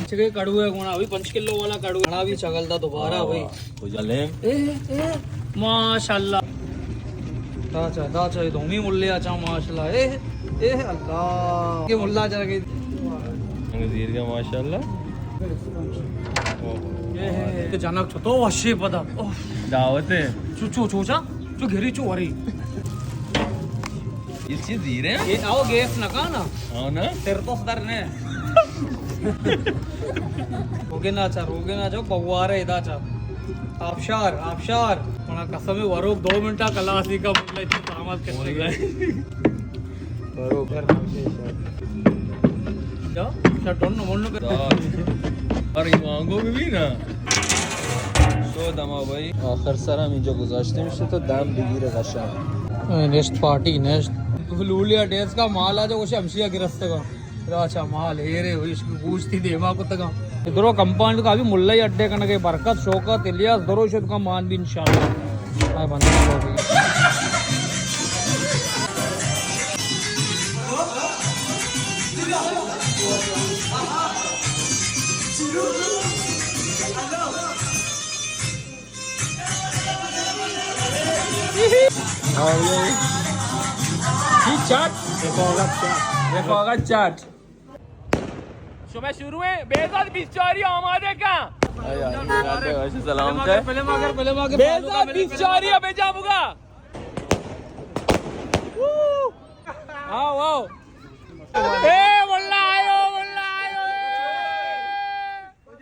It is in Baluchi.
چکے کڑو ہے گونا، ابھی پنچ کلو والا کڑو ہے۔ کڑا بھی چگل دا دوبارہ بھائی۔ تو جلے۔ اے، اے، ماشاءاللہ۔ دا چا، دا چا، یہ دومی ملے آ چا، ماشاءاللہ۔ اے، اے، اللہ۔ یہ ملا چا گئی۔ انگریز کا ماشاءاللہ۔ اے، اے، اے، جنک چھتو وشی پدا۔ اوف۔ دعوت ہے۔ چو، چو، چو، چا؟ چو گھری چو وری۔ اس چیز زیرے ہیں؟ یہ آؤ گیس نہ کھانا۔ ہاں نا؟ تیر تو صدر نے۔ روگے نہ چا، روگے نہ چا، بوارے ادا چا۔ آبشار، آبشار۔ منا قسم ہے، وروک دو منٹا کلاسی کا مطلب اتنی سامات کرتے گئے۔ وروک۔ کیا؟ کیا ٹون نہ مونو کر۔ ارے مانگو بھی نا۔ شو دما بھائی، آخر سر ہم اینجا گذاشته میشه تو دم بگیره قشنگ۔ نشت پارٹی نشت۔ لولیا ڈیس کا مال آ جو، اسے ہمشیا گرستگا۔ راچا مال ہیرے ہوئی، اس کی گوشتی دیما کتگا۔ درو کمپانی کا ابھی ملائی اڈے کنگے، برکت، شوکت، الیاس، درو شد کا مان بھی انشاءاللہ۔ ہائے بندہ لوگ۔ چاٹ۔ رفاقت چاٹ۔ شما شروع ہے، بیزاد بیست چاری آمادہ کن۔ سلامت ہے۔ بیزاد بیست چاری بجا بگا۔ آؤ، آؤ۔